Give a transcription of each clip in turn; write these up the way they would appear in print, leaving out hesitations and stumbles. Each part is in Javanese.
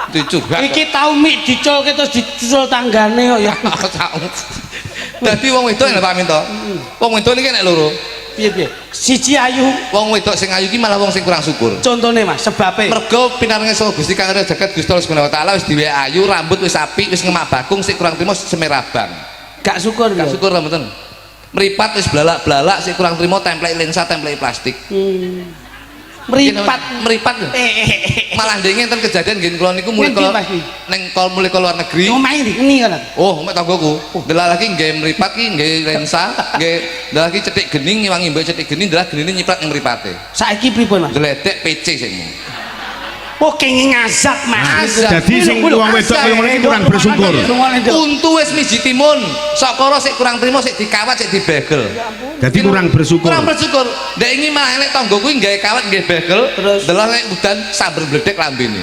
Dicurhat. Iki tau mik diculke terus dicul tanggane kok ya. Dadi wong wedok lho, Pak Minto. Wong wedok niki nek loro. Piye piye? Siji ayu. Wong wedok sing ayu ki malah wong sing kurang syukur. Contone, Mas, sebabe. Mergo pinaringan saka Gusti Kang Raya Jagat Gusti Allah Subhanahu wa taala wis diwehi ayu, rambut wis apik, wis ngemak bakung, sik kurang trimo semer abang. Gak syukur Gak ya. syukur lah mboten. Meripat wis blalak-blalak, sik kurang trimo template lensa, template plastik. Meripat. Meripat lho. Eh, eh, eh. Malah ndek enten kejadian nggih kula niku mulih Ngendi, kula Mas, iki? ning kol mulih ke luar negeri. Omahe ndi? Ngene kan. Oh, mek tanggoku. Ndelah lagi nggae mripat ki nggae lensa, nggae ndelah ki cetik geni ngewangi mbok cetik geni, ndelah genine nyiprat ning mripate. Saiki pripun, Mas? Gledek PC sing. Oh, kenging azab, Mas. Azab. Dadi sing wong wedok kaya ngono iki kurang bersyukur. Untu wis miji timun, sakara sik kurang trimo sik dikawat sik dibegel. Dadi kurang bersyukur. Kurang bersyukur. Ndek ingi malah nek tangga kuwi nggawe kawat nggae begel, Terus? ndelah nek udan samber bledek lambene.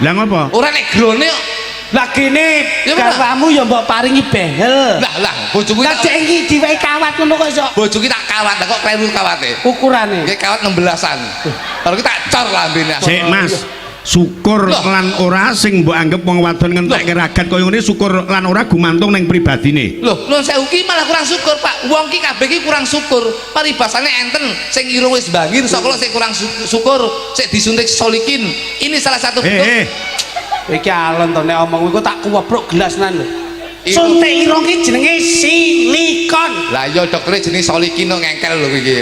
Lah ngopo? Ora nek grone kok. Lah gene Ya, ora. garwamu ya mbok paringi behel. Lah lah bojoku Lah tak cek iki diwehi kawat ngono kok iso bojoku tak kawat, lah kok kleru kawate. Ukurane. Nggih kawat 16-an. Baru ki tak cor lambene. Sik, Mas. Syukur Loh. lan ora sing mbok anggap wong wadon ngentekke ragat kaya ngene, syukur lan ora gumantung ning pribadine. Loh, nuwun sewu ki malah kurang syukur, Pak. Wong ki kabeh ki kurang syukur. Paribasane enten sing irung wis bangir, sok sing kurang syukur, sik disuntik solikin. Ini salah satu Eh bentuk eh Iki alon to nek omong iku tak kuwebruk gelas nan lho. Iku- Suntik irung ki jenenge silikon. Lah iya, doktere jenenge solikin kok ngengkel lho iki.